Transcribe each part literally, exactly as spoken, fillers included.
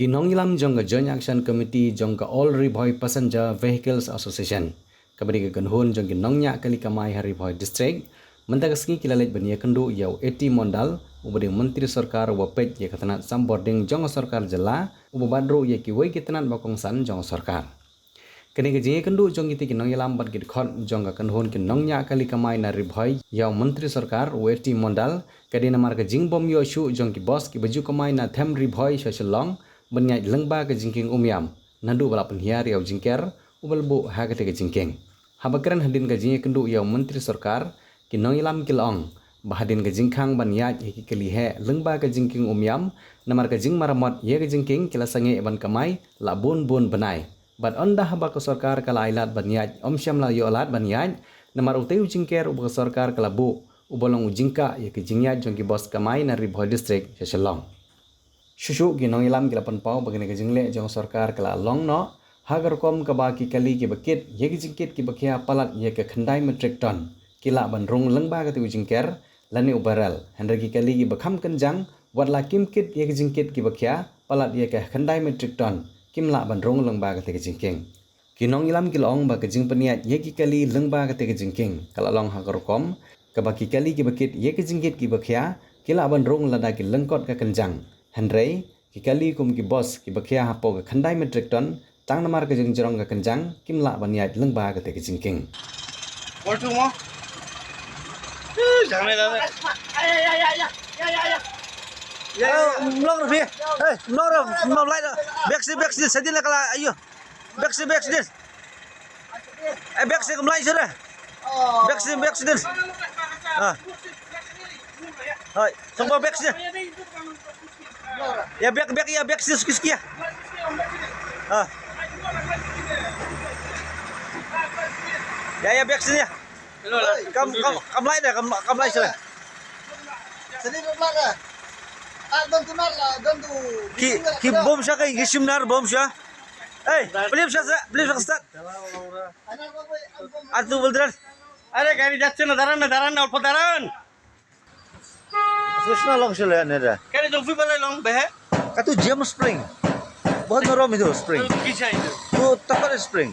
Ki nongïalam jong ka Joint Action Committee jong ka All Ri Bhoi Passenger Vehicles Association, kaba dei ka kynhun jong ki nongñiah kali kamai ha Ri Bhoi District, mynta ka sngi ki la leit ban ïakynduh ïa u A T Mondal, uba dei u Myntri Sorkar uba peit ïa ka tnat sambording jong ka sorkar jylla, uba bat ruh ïa kiwei ki tnat ba kongsan jong ka sorkar. Kane ka jingïakynduh jong kita ki nongïalam bad ki dkhot jong ka kynhun ki nongñiah kali kamai na Ri Bhoi ïa u Myntri Sorkar u A T Mondal, ka dei namar ka jingbym ïoh shuh jong ki bos kiba ju kamai na them Ri Bhoi sha Shillong ban ïaid lyngba ka jingkieng Umiam, naduh ba la pynhiar ïa u jingker uba la buh ha kata ka jingkieng. Haba kren hadien ka jingïakynduh ïa u Myntri Sorkar, ki nongïalam ki la ong ba hadien ka jingkhang ban ïaid ha ki kali heh lyngba ka jingkieng Umiam, namar ka jingmaramot ïa ka jingkieng ki la sangeh ban kamai la bun bun bnai. Bad ynda haba ka sorkar ka la ailad ban ïaid, ym shym la ïoh lad ban ïaid, namar utei u jingker uba ka sorkar ka la buh, uba long u jingkah ïa ka jingïaid jong ki bos kamai na Ri Bhoi District sha Shillong. Shuh shuh ki nongïalam ki la pynpaw ba kane ka jingleh jong ka sorkar ka la long noh ha ka rukom kaba ki kali kiba kit ïa ki jingkit kiba khia palat ïa ka khyndai metric ton ki lah ban rung lyngba katei u jingker lane u barrel, hynrei ki kali kiba kham kynjang, wat la kim kit ïa ki jingkit kiba khia palat ïa ka khyndai metric ton, kim lah ban rung lyngba katei ka jingkieng. Ki nongïalam ki la ong ba ka jingpynïaid ïa ki kali lyngba katei ka jingkieng ka la long ha ka rukom kaba ki kali kiba kit ïa ki jingkit kiba khia ki lah ban rung lada ki lyngkot ka kynjang, hynrei ki kali kum ki bos kiba khia hapoh ka khyndai metric ton, tang namar ka jingjrong ka kynjang, kim lah ban ïaid lyngba katei ka jingkieng. Kol tu mo? Ih, jangan ada. Ya, ya, ya, ya, ya, ya, ya. Ya, ya, ya. Mlong rupi. Eh, mlong rupi, mlong lai. Bek si, bek si, sedih lah kalau ayo. Bek si, bek si. Eh, bek si kemlai sudah. Bek si, bek si. Ah. Hai, song bek si. Ya, bek, bek, ya, bek si, suki, suki, ya. Ah. Ya, ya, bek si, ya. Kam, kam, kam lai dah, kam, kam lai sila. Sini bom lah dah. Ah, don tunar lah, don tu. Ki, ki bom sha kai, ki simnar bom sha. Hey, beli sha, beli sha start. Atu bultran. আরে গাড়ি যাচ্ছে না, দাঁড়ান না, দাঁড়ান না, অল্প দাঁড়ান। Sosna long sila ne da. Kani jong fi balai long behe? Katu James Spring. Bahut narom idu spring. Ki chai idu. Tu takar spring.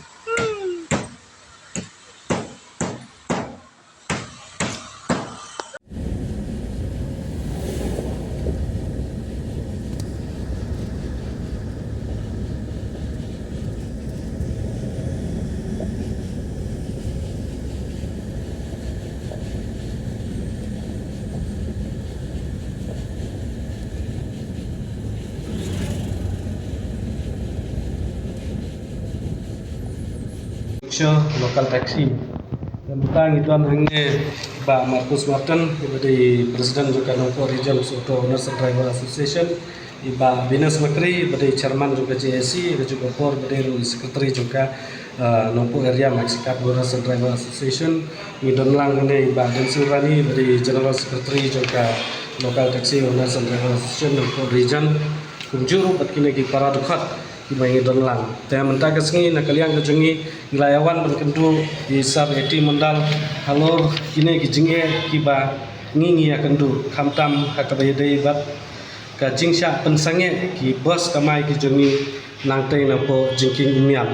Sha local taxi. Mynta ngi don hangne Bah Marcus Martin, uba dei President jong ka Nongpoh Region Auto Owners and Driver Association, i Bah Venus Bakri, uba dei Chairman jong ka J A C, ka jong ka por uba dei ruh i Secretary jong ka, ah, Nongpoh Area Maxi Cab Owners and Driver Association, ngi don lang hangne i Bah Densing Rani, uba dei General Secretary jong ka Local Taxi Owners and Driver Association Nongpoh Region, kumjuh ruh bad kine ki para dkhot kiba ngi don lang. Te mynta ka sngi na ka liang ka jong ngi, ngi la ïa wan ban kynduh ïa i Sir A T Mondal halor kine ki jingeh kiba ngi ngi ïa kynduh, khamtam ha kaba ïadei bad ka jingshah pynsangeh ki bos kamai ki jong ngi nangtei napoh jingkieng Umiam.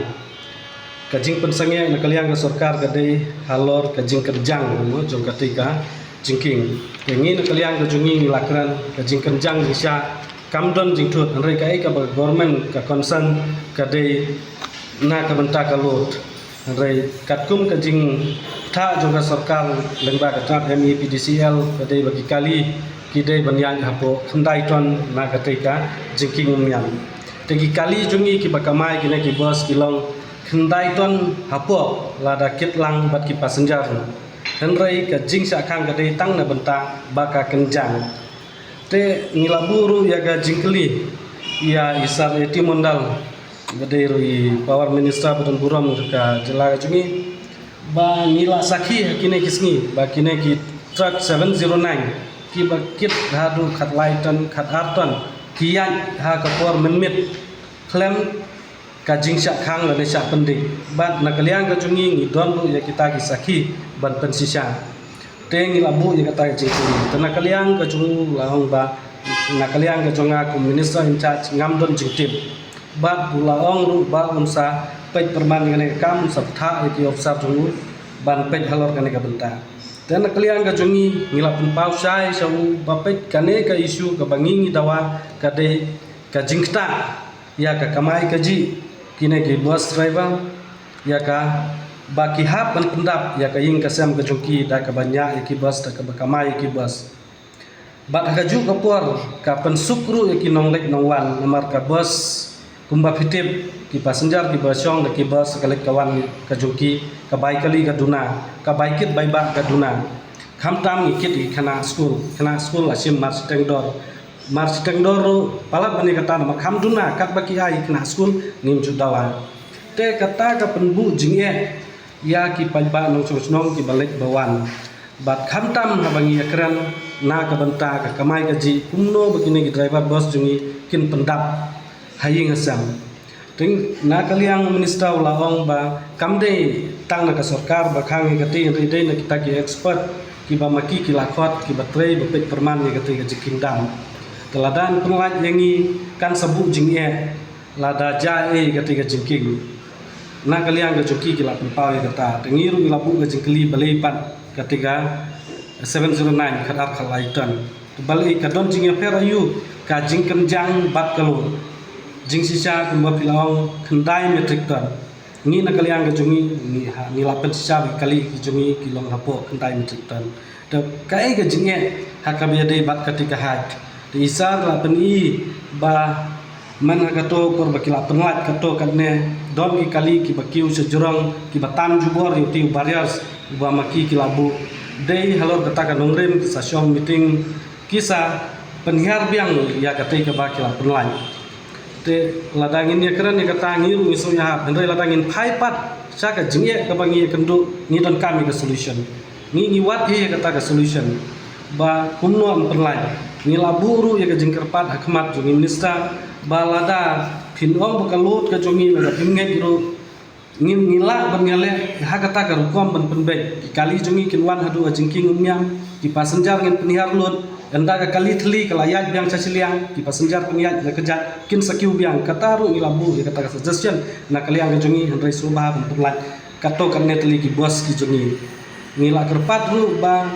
Ka jingpynsangeh na ka liang ka sorkar ka dei halor ka jingkynjang, mo, jong katei ka jingkieng. Te ngi na ka liang ka jong ngi ngi la kren ka jingkynjang jingshah kam don jingthut, hynrei kaei kaba government ka concern ka dei na ka bynta ka load. Hynrei katkum ka jingthaw jong ka sorkar lyngba ka tnat M E P D C L ka dei ba ki kali ki dei ban ïaid hapoh khyndai ton na katei ka jingkieng Umiam. Te ki kali jong ngi kiba kamai kine ki bos ki long khyndai ton hapoh lada kit lang bad ki passenger. Hynrei ka jingshah khang ka dei tang na bynta ba ka kynjang. Te ngi la buh ruh ïa ka jingkylli ïa i Sir A T Mondal, ba dei ruh i Power Minister ba don burom jong ka jylla ka jong ngi, ba ngi la sakhi ha kine ki sngi ba kine ki truck seven zero nine kiba kit haduh khatlai ton, khatar ton, ki ïaid ha ka por mynmiet khlem ka jingshah khang lane shah pyndih. Bad na ka liang ka jong ngi ngi don ruh ïa kita ki sakhi ban pynshisha. Te ngi la buh ïa kata ka jingkylli. Te na ka liang ka jong u la ong ba Na ka liang ka jong nga kum minister in charge ngam don jingtip. Bad u la ong ruh ba un sa peit pyrman ïa kane ka kam, un sa bthah ïa ki officer jong u ban peit halor kane ka bynta. Te na ka liang ka jong ngi, ngi la pynpaw shai sha u ba peit kane ka issue kaba ngi ngi dawa ka dei ka jingktah ïa ka kamai kajih kine ki bus driver, ïa kaba ki hap ban pyndap ïa ka ïing ka sem ka jong ki da kaba ñiah ïa ki bus, da kaba kamai ïa ki bus. Bad ha kajuh ka por ka pynsuk ruh ïa ki nongleit nongwan, namar ka bus kumba phi tip, ki passenger kiba shong da ki bus, ka leit ka wan ka jong ki, ka bai kali ka duna, ka bai kit bai bah ka duna. Khamtam ngi kit ïa ki khynnah skul, khynnah skul la shim marshiteng dor. Marshiteng dor ruh palat ban ïa kata, namar kham duna katba ki ai ïa ki khynnah skul, ngim ju dawa. Te kata ka pynbuh jingeh ïa ki paidbah nongshong shnong kiba leit ba wan. Bad khamtam haba ngi ïakren na ka bynta ka kamai kajih, kumno ba kine ki driver bus jong ngi kin pyndap ha ïing ha sem. Te na ka liang minister u la ong ba kam dei tang na ka sorkar ba khang ïa kata, hynrei dei na kita ki expert kiba ma ki ki la khot, kiba trei ba peit pyrman ïa kata ka jingkieng dam. Te lada yn pynlait ïa ngi kan sa buh jingeh lada jia ei kata ka jingkieng. Na ka liang ka jong ki ki la pynpaw ïa kata. Te ngi ruh ngi la buh ka jingkylli balei pat kata ka seven zero nine khatar khatlai ton. Te balei ka don jingïapher aïu ka jingkynjang bad ka load. Jingshisha kumba phi la ong khyndai metric ton. Ngi na ka liang ka jong ngi, ngi ha, ngi la pynshisha ba ki kali ki jong ngi ki long hapoh khyndai metric ton. Te kaei ka jingeh ha kaba ïadei bad kata ka height. Te i sir la pyni ba man ha kato por ba ki la pynlait kato katne, don ki kali kiba kiew sha jrong kiba tan jubor ïa uti u barriers uba ma ki ki la buh. Dei halor kata ka nongrim ki sa shong meeting, ki sa pynhiar biang ïa kata kaba ki la pynlait. Te lada ngin ïakren ïa kata ngi ruh ngi sngewthuh, hynrei lada ngin phai pat sha ka jingeh kaba ngi ïakynduh, ngi donkam ïa ka solution. Ngi ngi wad hi ïa kata ka solution ba kumno yn pynlait. Ngi la buh ruh ïa ka jingkyrpad ha khmat jong i minister ba lada phin ong ba ka load ka jong ngi lada phim ngeit ruh, ngin ngi lah ban ïaleh ha kata ka rukom ban pynbeit. Ki kali jong ngi kin wan haduh ha jingkieng umïam, ki passenger ngin pynhiar lut. Ynda ka kali thylli ka la ïaid biang sha shiliang, ki passenger pynïaid na kjat, kin sa kiew biang. Kata ruh ngi la buh ïa kata ka suggestion na ka liang ka jong ngi, hynrei sngewbha ban pynlait kato katne tylli ki bus ki jong ngi. Ngi la kyrpad ruh ba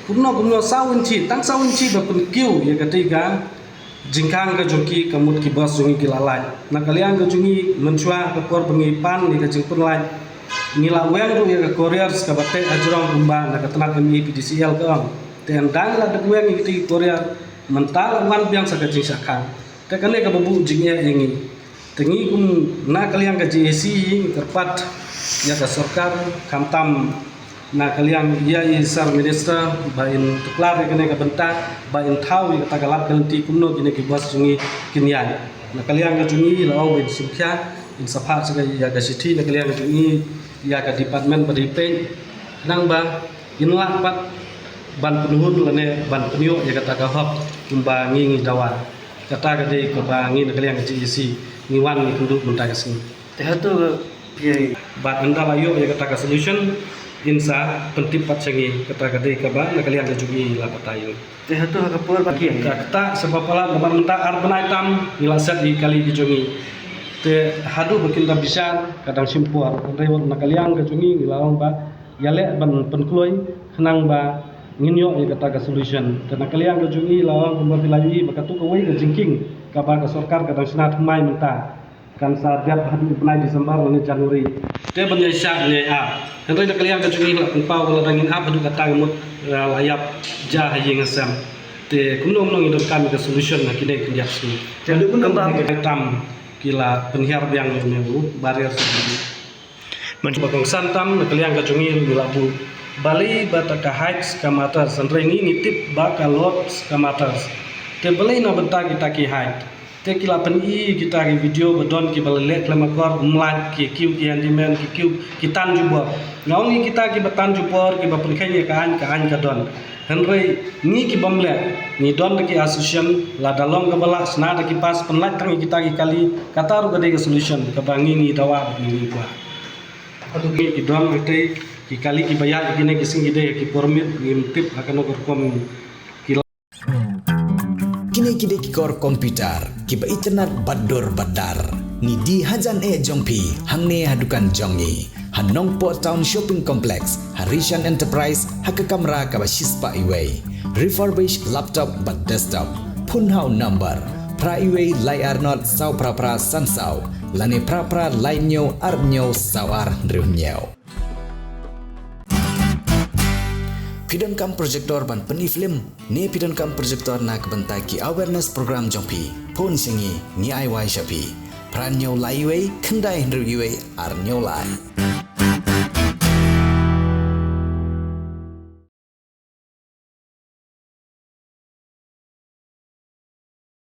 kumno kumno saw inchi, tang saw inchi ba pynkiew ïa kata ka jingkhang ka jong ki, ka mut ki bus jong ngi ki la lait. Na ka liang ka jong ngi mynshuwa ka por ba ngi pan ïa ka jingpynlait, ngi la weng ruh ïa ka couriers kaba teh ha jrong kumba na ka tnat M E P D C L ka ong. Te ynda ngi la dep weng ïa kata ka courier, mynta la wan biang sa ka jingshah khang. Te kane kaba buh jingeh ïa ngi. Te ngi kum na ka liang ka J A C ngi kyrpad ïa ka sorkar, khamtam na ka liang ïa i sir minister ba in tuklar ïa kane ka bynta, ba in thaw ïa kata ka lad ka lynti kumno kine ki bus jong ngi kin ïaid. Na ka liang ka jong ngi la ong ba in sngewkhia, in sa phah sha ka ïa ka shithi na ka liang ka jong ngi ïa ka department ba dei peit, khnang ba in lah pat ban pynhun lane ban pynïoh ïa kata ka hok kumba ngi ngi dawa. Kata ka dei kaba ngi na ka liang ka J A C ngi wan ngi kynduh mynta ka sngi. Te hato phi, bad ynda la ïoh ïa kata ka solution, in sa pyntip pat sha ngi. Kata ka dei kaba na ka liang ka jong ngi la batai. Te hato ha ka por ba ki, ka kata sha ba palat namar mynta ar bnai tam ngi la set ïa ki kali ki jong ngi. Te haduh ba kin da bishar ka dang shim por. Hynrei wat na ka liang ka jong ngi ngi la ong ba ïaleh ban pynkloi khnang ba ngin ïoh ïa kata ka solution. Te na ka liang ka jong ngi la ong kumba phi la ïohi ba kato kawei ka jingkieng kaba ka sorkar ka dang shna thymmai mynta, kan sa dep haduh u bnai December lane January. Te ban ïaishah ïa ap. Hynrei na ka liang ka jong ngi la pynpaw ba lada ngin ap haduh katta ka mut, eh, la ïap ja ha ïing ha sem. Te kumno kumno ngi donkam ïa ka solution ha kine ki khyndiat sngi. Te haduh kumno ba tam ki la pynhiar biang ïa une u barrier. Mynta ba kongsan tam na ka liang ka jong ngi ruh ngi la buh. Balei ba ta ka height ka matters, hynrei ngi ngi tip ba ka load ka matters. Te balei na bynta kita ki height? Te ki la pyni kita ki video ba don kiba la leh khlem akor, ym lait, ki kiew ki handyman, ki kiew ki tan jubor. Nga ong ïa kita kiba tan jubor, kiba pynkheiñ ïa ka aiñ, ka aiñ ka don. Hynrei ngi ki bym leh, ngi don da ki association, lada long kaba lah shna da ki pass, pynlait tang ïa kita ki kali, kata ruh ka dei ka solution kaba ngi ngi dawa bad ngi ngi kwah. Hato ki, ki don, hato ki kali kiba ïaid ïa kine ki sngi, ki dei ki permit, ngim tip ha kano ka rukom ki la. Ki dei ki kor computer kiba itynnad bad dur bad dar. Ngi die hajan eh jong phi hangne ha dukan jong ngi ha Nongpoh Town Shopping Complex, ha Rishan Enterprise, ha ka kamra kaba shispah iwei. Refurbish laptop bad desktop. Phone ha u number phra iwei lai ar not saw phra phra san saw lane phra phra lai hynñiew ar hynñiew saw ar hynriew hynñiew. Phi donkam projector ban pyni film ne phi donkam projector na ka bynta ki awareness program jong phi? Phone sha ngi, ngi ai wai sha phi. Phra hynñiew lai iwei khyndai hynriew iwei ar hynñiew lai.